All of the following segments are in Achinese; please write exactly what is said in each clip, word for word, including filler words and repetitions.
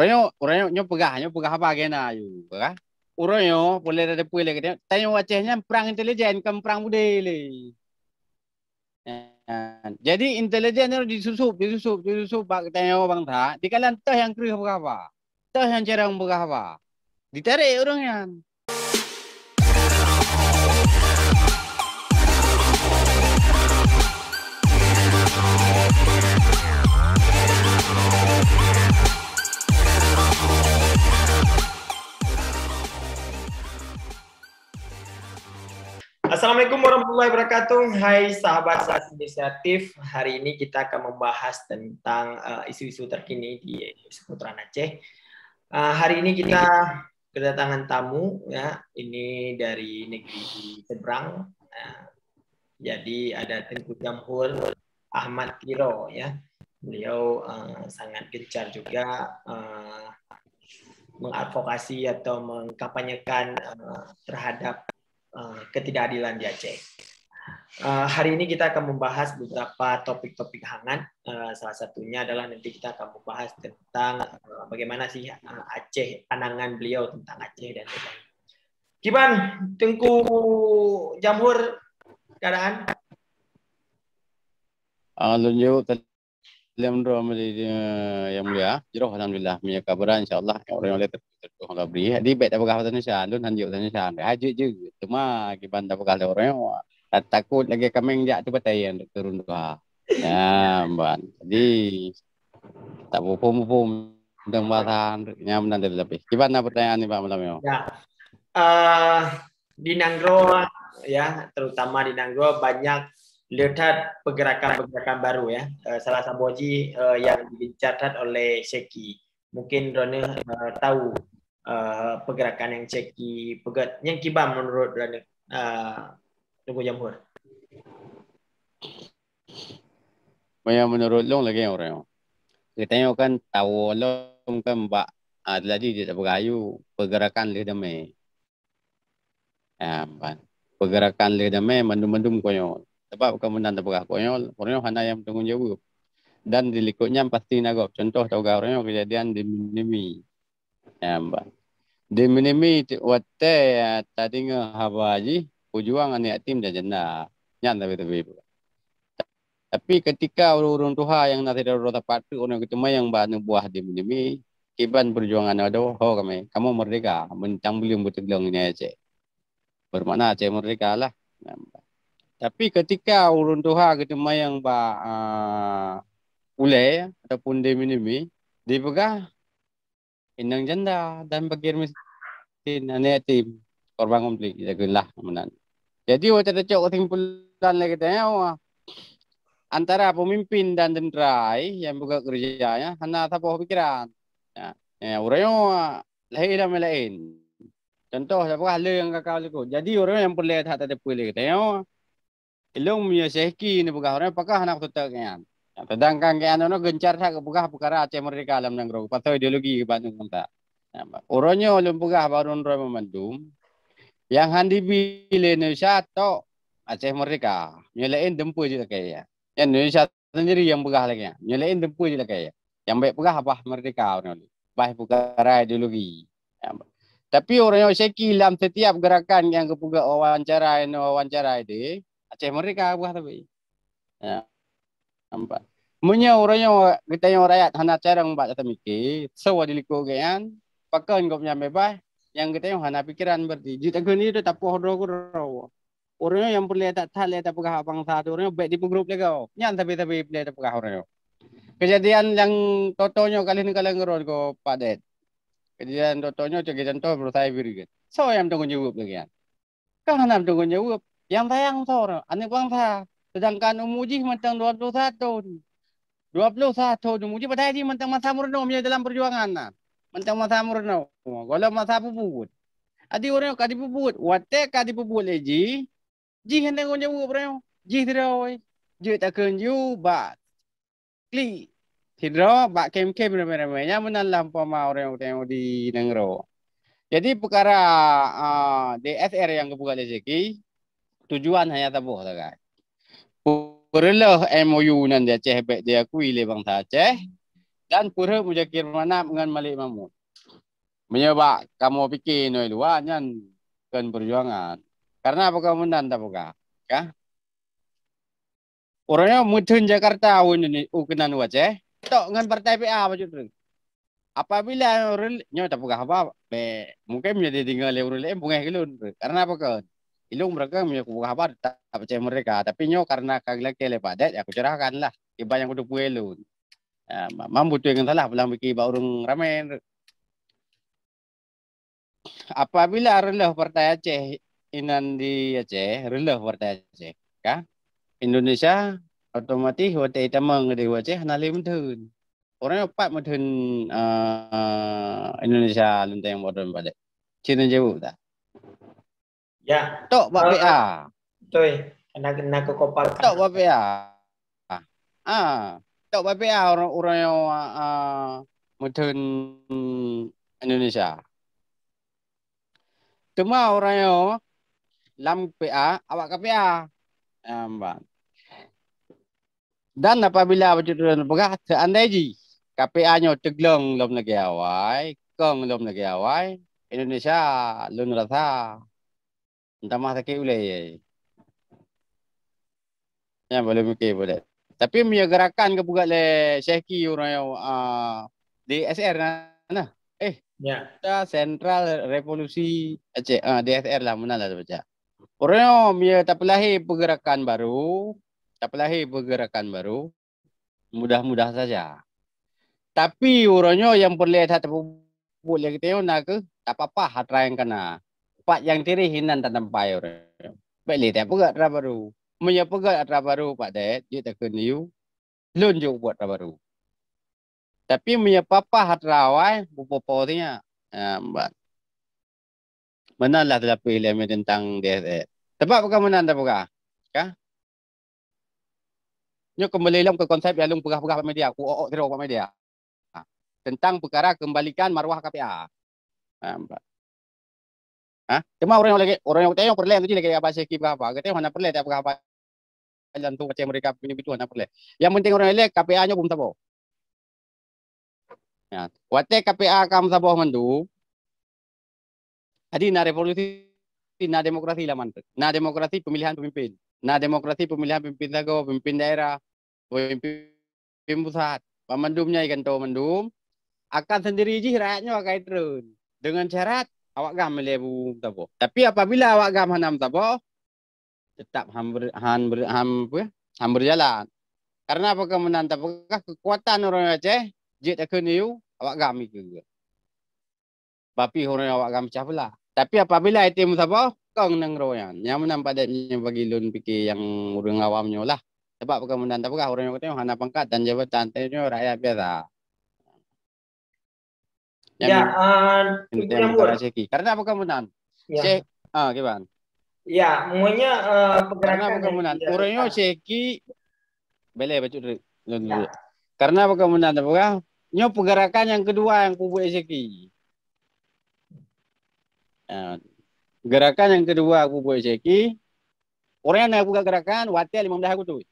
Uroe nyoe, uroe nyoe peugah, nyoe peugah haba gena yu, peugah. Uroe nyoe peureulèe tateupeue lé geutanyoe, tanyoe Aceh nyan prang intelijen, kon prang beudé lé. Jadi intelijen nyoe jisusup, jisusup, jisusup bak geutanyoe bansa, dikalan teuh nyang kreueh peugah haba, teuh nyang carông peugah haba. Ditarek ureueng nyan. Assalamualaikum warahmatullahi wabarakatuh. Hai sahabat Sas Inisiatif, hari ini kita akan membahas tentang uh, isu-isu terkini di Seputaran Aceh. Uh, hari ini kita kedatangan tamu, ya, ini dari negeri seberang. Uh, jadi ada Tengku Jamhur Ahmad Tiro, ya. Beliau uh, sangat gencar juga uh, mengadvokasi atau mengkampanyekan uh, terhadap uh, ketidakadilan di Aceh. Uh, hari ini kita akan membahas beberapa topik-topik hangat. Uh, salah satunya adalah nanti kita akan membahas tentang uh, bagaimana sih uh, Aceh, pandangan beliau tentang Aceh dan sebagainya. Kiban, Tengku Jamhur, keadaan? Alhamdulillah, Alhamdulillah, Yang Mulia. Jroh, alhamdulillah, meunyoe ka beurani, insya Allah, ureueng nyang lé teupeue-teupeue ka bri. Jadi, bèk tapeugah bahasa Indonesia, lôn han jok bahasa Indonesia. Hajat jeuet, teuma kiban tapeugah lé ureueng nyoe, tatakot lagèe kaméng jak teubatai nyang trôn tuha. Ya, ban. Jadi, tapeupông-pông dan bahasa nyan meunan dari leubeh. Kiban na pertanyaan nibak malam nyoe? Ya. Uh, di nanggroe, ya, terutama di nanggroe banyak le that pergerakan-pergerakan baru, ya. Uh, salah saboh jih uh, yang digencar that oleh Syeki. Mungkin droeneuh uh, tahu uh, pergerakan yang Syeki peugöt, nyang kiban menurut droeneuh, uh, Tengku Jamhur? Meunyoe menurut lôn lagèe ureueng, geutanyoe kan tawoe lom kan bak, ah, tadi jeuet tapeugah ayue pergerakan lheueh damé. Ya, ban. Pergerakan lheueh damé mandum-mandum konyol. Sebab kon meunan tapeugah konyol, ureueng nyoe hana nyang tanggung jaweueb. Dan di likot nyan pasti na gob. Contoh tapeugah ureueng nyoe kejadian di Minimi. Ya, ban. Di Minimi watèe, ah, tadeungoe haba jih, pejuang aneuk yatim dan janda. Nyan tapi-tapi. Tapi ketika ureueng-ureueng tuha nyang na sidroe-droe sapat teuk ureueng geuteumanyong bak aneuk buah di Minimi, kiban perjuangan adoe, ho kamoe, kamoe merdeka, meuntang buleuen beuteuglong inan Aceh. Bermakna Aceh merdeka lah. Tapi ketika ureueng tuha geuteumanyong bak, ah, ulèe ataupun di Minimi, dipeugah inong janda dan fakir miskin, aneuk yatim, korban konflik, jeuet keuh lah meunan. Jadi, watèe tacok kesimpulan lé geutanyoe, antara peumimpin dan teuntara nyang peugöt keureuja nyan hana saboh pikeran. Ya, ya, ureueng nyoe lahé lam laén. Contoh, tapeugah le nyang ka likot. Jadi, ureueng nyang peureulèe that tateupeue lé geutanyoe, ilôn meunyoe Syeki neupeugah ureueng pakon hana kuteutap gobnyan. Sedangkan gobnyan nyoe gencar that geupeugah peukara Aceh Merdeka lam nanggroe, geupasoe ideologi keu bansa. Uroe nyoe lôn peugah bak ureueng droe banmandum, nyang han dibi lé Indonesia tok Aceh Merdeka. Nyoe laén teumpeue jeuet lakèe. Nyan Indonesia sendiri nyang peugah lagèe nyan. Nyoe laén teumpeue jeuet lakèe. Nyang bèk peugah bah merdeka uroe nyoe. Bah peukara ideologi. Tapi uroe nyoe Syeki lam setiap gerakan nyang geupeugah wawancara inoe wawancara idéh, Aceh Merdeka peugah tapi. Ya. Nampak. Meunyoe uroe nyoe geutanyoe rakyat hana carông bak tamike, soe di likot gobnyan, pakon gobnyan beubaih, nyang geutanyoe hana pikeran berarti. Jeuet takheun itu tapoh droe keudroe. Ureueng nyang peureulèe that-that lé tapeugah bansa tu, ureueng bèk dipeugrup lé gob. Nyan sabe-sabe peureulèe tapeugah ureueng nyoe. Kejadian nyang toto nyoe ka lheueh neukalon keudroe gob Pak Det. Kejadian toto nyoe sebagai contoh berusaha bri. Soe nyang tanggung jaweueb lagèe nyan? Kan hana tanggung jaweueb. Nyang sayang soe? Aneuk bansa. Sedangkan umu jih mantong dua puluh satu thon. Dua puluh satu thon umu jih, padahai jih mantong masa meurunoe meunyoe dalam perjuangan na. Mantong masa meurunoe. Gohlom masa peubuet. Adi ureueng ka dipeubuet. Watèe ka dipeubuet lé jih, jih nyang tanggung jaweueb ureueng nyoe. Jih sidroe. Jeuet takheun jih bak klik sidroe bak kem-kem ramè-ramè. Nyan meunan lah umpama ureueng tengok di nanggroe. Jadi peukara, ah, D S R nyang geupeugah lé Syeki, tujuan hanya saboh sagai. Peureulèe M O U nyan di Aceh bèk diakui lé bansa Aceh, Dan peureuet Muzakir Manaf ngon Malik Mahmud. Meunyoe bak kamoe pike inoe luwa nyan kon peujuangan. Karena peue meunan tapeugah, ka? Ureuëng nyoe meutheun Jakarta u Indone-, u keunan u Aceh, tok ngon partai P A bacut treuk. Apabila rel-, nyoe tapeugah haba, bèk, mungkin meunyoe dideungoe lé ureuëng laén beungéh keu lôn. Karena apa kon? Ilôn meureuka meunyoe kupeugah haba tetap Aceh Merdeka, tapi nyoe karena ka geulakèe lé Pak Ded, ya kucerahkan lah. Kiban nyang kuteupeue lôn. Ah, ma-, mam beutôi ngon salah pulang pike bak ureuëng ramé. Apabila reuloh partai Aceh inan di Aceh, reuloh partai Aceh, ka? Indonesia otomatis watèe itamong di Aceh hana lé meutheun. Ureuëng nyoe pat meutheun, eh, Indonesia leunteng modern padé. Cina jaweueb tak? Ya. Tok bak eh, P A. Betul. Kena, kena ke kopak. Tok bak P A. Ah, tok bak P A ureuëng, ureuëng nyoe, ah, meutheun Indonesia. Teuma ureuëng nyoe lam P A, awak ka P A. Ah, ban. Dan apabila bacut droeneuh peugah, seandai jih K P A nyoe teuglong lom lagèe awai, kong lom lagèe awai, Indonesia lôn rasa meutamah sakét ulèe. Nyan boleh mikir boleh. Tapi meunyoe gerakan geupeugah lé Syehki ureuëng nyoe, ah, D S R na, nah. Eh, ya. Central Revolusi Aceh, ah, D S R lah, meunan lah tabaca. Ureuëng nyoe meunyoe tapeulahé peugerakan baru, tapeulahé peugerakan baru, mudah-mudah saja. Tapi uroe nyoe nyang peureulée that tapeubuet lé geutanyoe na kheueh tapapah atra nyang kana. Pat nyang tireh inan tatampai uroe nyoe. Bék lé tapeugét atra baru. Meunyoe peugét atra baru, Pak Dayat, jeuet takheun yue, lôn jeuet buet atra baru. Tapi meunyoe papah atra awai, bupo-po sinyak. Ha, meunan lah teulapeh lé teuntang D S S. Sabab bukan meunan tapeugah. Ka? Nyoe keumbali lom keu konsep nyang lôn peugah-peugah bak media, ku ôk-ôk sidroe bak media. Ha. Tentang peukara keumbalikan marwah K P A. Ha, ha? Teuma ureuëng lagée, ureuëng nyang teupeue peureulée lagée Abah Syehki peugah haba, geutanyoe hana peureulée tapeugah haba. Lôn tueng macam mereka punya gitu hana peureulée. Yang penting ureuëng ilée K P A nyoe beusaboh. Ya. Watée K P A ka meusaboh mandum, jadi na revolusi, na demokrasi lam antreuk. Na demokrasi pemilihan pemimpin. Na demokrasi pemilihan pemimpin sagoe, pemimpin daerah, pemimpin pusat. Banmandum nyan igantoe mandum. Akan sendiri jih rakyat nyoe akan itreun. Dengan syarat awak GAM ilée beusaboh. Tapi apabila awak GAM hana meusaboh, tetap han ber-, han ber-, han, apa, han berjalan. Karena apa keuh meunan tapeugah keukuatan ureuëng Aceh, jeuet takheun yue, awak GAM ikeue. Tapi ureuëng awak GAM pecah beulah. Tapi apabila item saboh, kong nanggroe nyan. Nyang meunan padat nyoe bagi lôn pike nyang ureuëng awam nyoe lah. Sabab apa keuh meunan tapeugah ureuëng nyoe hana pangkat dan jabatan, tapi nyoe rakyat biasa. Ya, ah, Teungku Jambul. Karena apa keuh meunan? Ya. Syeh-, ah, kiban? Ya, meunya, eh, pergerakan apa keuh meunan? Ureuëng nyoe Syehki, beleh bacut dulu. Ya. Karena apa keuh meunan tapeugah? Nyoe pergerakan nyang keudua nyang kubuet Syehki. Ah, gerakan nyang keudua kubuet Syehki, ureuëng nyang na buka gerakan watée limong blaih Agustus.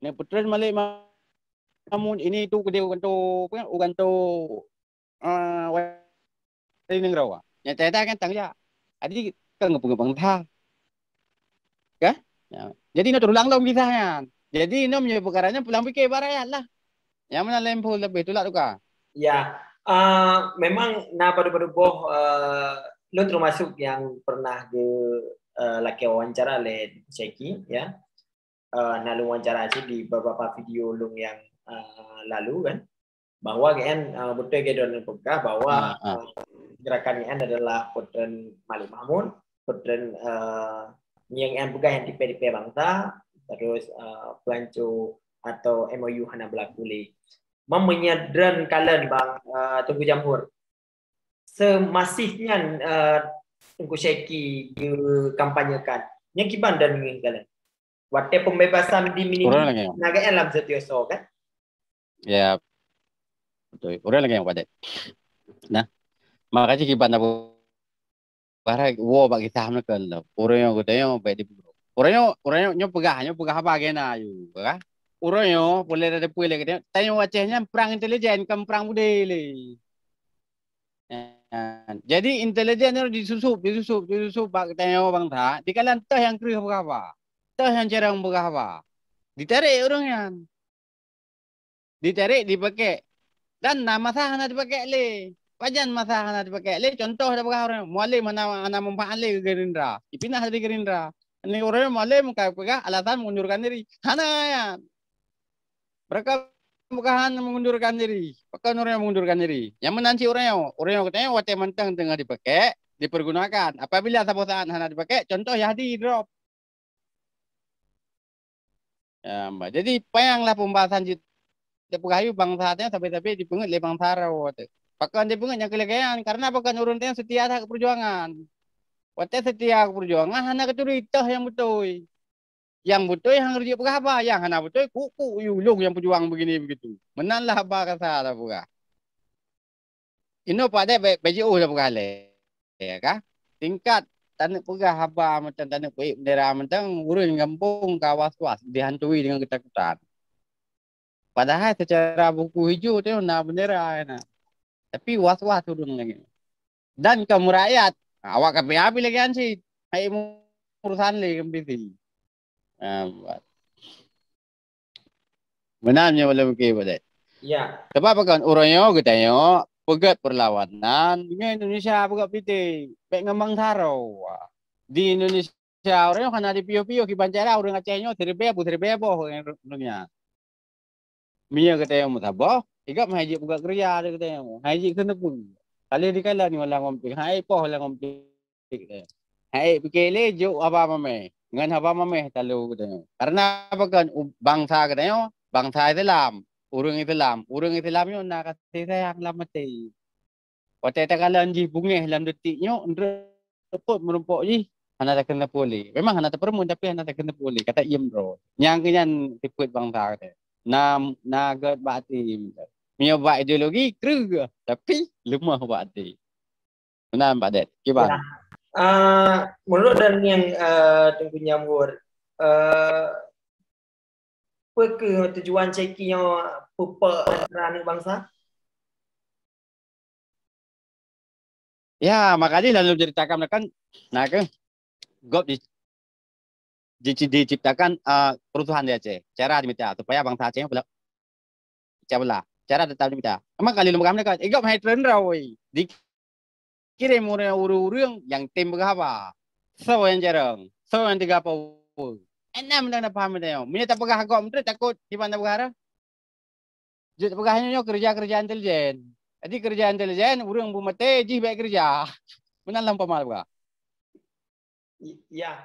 Neupeutreun Malik Mahmud ini tu keudeh uganto, apa, uganto, ah, wali nanggroe. Nyang teuda kan tang jak. Jadi kan ngeupeung-ngeupeung tha. Kan? Ya. Jadi nyoe teurulang lom kisah nyan. Jadi nyoe meunyoe peukara nyan pulang pike bak rakyat lah. Nyang meunan laén phon leubeh tulak tuka. Ya, ah, memang na padub-padub boh, eh, lôn termasuk yang pernah ge, eh, lakée wawancara lé Syehki, ya. Eh, na lôn wawancara cit di beberapa video lôn yang, eh, lalu kan. Bahwa GN, eh, beutôi ke don peugah bahwa, ah, ah, eh, gerakan GN adalah peutreun Malik Mahmud, peutreun, eh, nyang GN peugah nyang tipée-tipée bansa, terus, eh, peuhanco atau M O U hana beulaku lé. Mam meunyoe droen kalon bang, eh, Teungku Jamhur. Seumasih nyan, eh, Teungku Syehki geukampanyekan. Nyan kiban dan ngieng kalon. Watée pembebasan di mini na GN lam Setioso kan? Ya. Betul. Ureuëng lagée nyang padat. Nah, makajih kiban tabu Barang woe bak kisah meunyoe kon lom. Ureuëng nyoe geutanyoe bék dipeugah. Ureuëng nyoe, ureuëng nyoe, nyoe peugah, nyoe peugah haba gena yu, peugah. uroe nyoe, peureulée tateupeu lé geutanyoe, tanyoe Aceh nyan prang intelijen, kon prang beudé lé. Jadi intelijen nyoe jisusup, jisusup, jisusup bak geutanyoe bansa, dikalan toh nyang kreueh peugah haba, toh nyang carông peugah haba. Ditarek ureuëng nyan. Ditarek, dipakek. Dan na masa hana dipakek lé. Pajan masa hana dipakek lé? Contoh tapeugah ureuëng, Mualem hana, hana manfaat lé keu Gerindra. Dipinah dari Gerindra. Ni ureuëng Mualem ka peugah alasan mengundurkan diri. Hana nyan. Mereka bukan mengundurkan diri. Pakon ureuëng mengundurkan diri? Nyang meunan cit ureuëng nyoe. Ureuëng nyoe geutanyoe watée mantong teungoh dipakek, dipergunakan. Apabila saboh saat hana dipakek, contoh Yahdi drop. Ya, bah. Jadi, payanglah pembahasan jih. Tapeugah yue bansa teuh sabe-sabe dipeungeut lé bansa droe teuh. Pakon dipeungeut nyang keu lagée nyan? Karena pakon ureuëng teuh setia that keu peujuangan. Watée setia keu peujuangan, hana keuturi toh nyang beutôi. Nyang beutôi hana jeuet peugah haba, nyang hana beutôi kuk-kuk yue lôn nyang peujuang begini begitu. Meunan lah haba kasa tapeugah. Inoe Pak Dek bèk, bèk jiôh tapeugah lé, ya kah? Tingkat taneuk peugah haba mantong, taneuk peuék bendera mantong, ureueng gampông ka was-was, dihantui deungon keutakutan. Padahai seucara buku hijau tu na bendera na. Tapi was-was ureueng lagèe nyan. Dan kaum rakyat, awak ka pih habéh lagèe nyan cit. Hai urusan lé kaum pih. Ah, buat. Meunan nyoe lôn pike, Pak Dek. Ya. Sebab pakon, uroe nyoe geutanyoe peugöt peurlawanan ngon Indonesia peugöt politik. Bèk ngon bansa droe. Di Indonesia uroe nyoe hana dipiôh-piôh kiban cara ureueng Aceh nyoe siribèe peuet siribèe boh ureueng nyan. Meunyoe geutanyoe meusaboh, i gob hai jeuet peugöt keureuja lé geutanyoe. Hai jeuet keuneuk peue. Ka lheueh dikalon ngon lam, hai poh lam. Hai pike lé jok haba mamèh. Ngon haba mamèh talo geutanyoe. Karena pakon, u-, bansa geutanyoe, bansa Islam, ureueng Islam. Ureueng Islam nyoe na kasih sayang lam até. Watèe takalon jih beungèh lam detik nyoe, ndrot peuet meurumpok jih, hana takeuneuk puléh. Memang hana tapeureumeun, tapi hana takeuneuk puléh. Ka taiem droe. Nyang keu nyan sifeuet bansa geutanyoe. Na, na göt bak até. Meunyoe bak ideologi, kreueh, tapi leumoh bak até. Meunan, Pak Dek. Kiban? Ya. Ah, menurut dan yang, ah, Teungku Nyambur, ah, peue keuh tujuan Cheki nyoe peupok antara aneuk bansa? Ya, makajih lalu ceritakan kan, na keuh gob di, di, diciptakan, ah, kerusuhan di Aceh. Cara dimita supaya bansa Aceh nyoe pecah belah. Cara tetap dimita. Memang kali lôn peugah meunan, i gob hai treun droe. Di kirém ureueng-ureueng nyang tem peugah haba. Soe nyang jarang, soe nyang teuga power. Enam dah na paham dah nyoe. Meunyoe tapeugah gob meuteuk takot kiban tapeugah dah. Jeuet tapeugah nyoe, nyoe keureuja-keureuja intelijen. Jadi keureuja intelijen, ureueng beumaté jih bèk keureuja. Meunan lam pama tapeugah. I-, ya.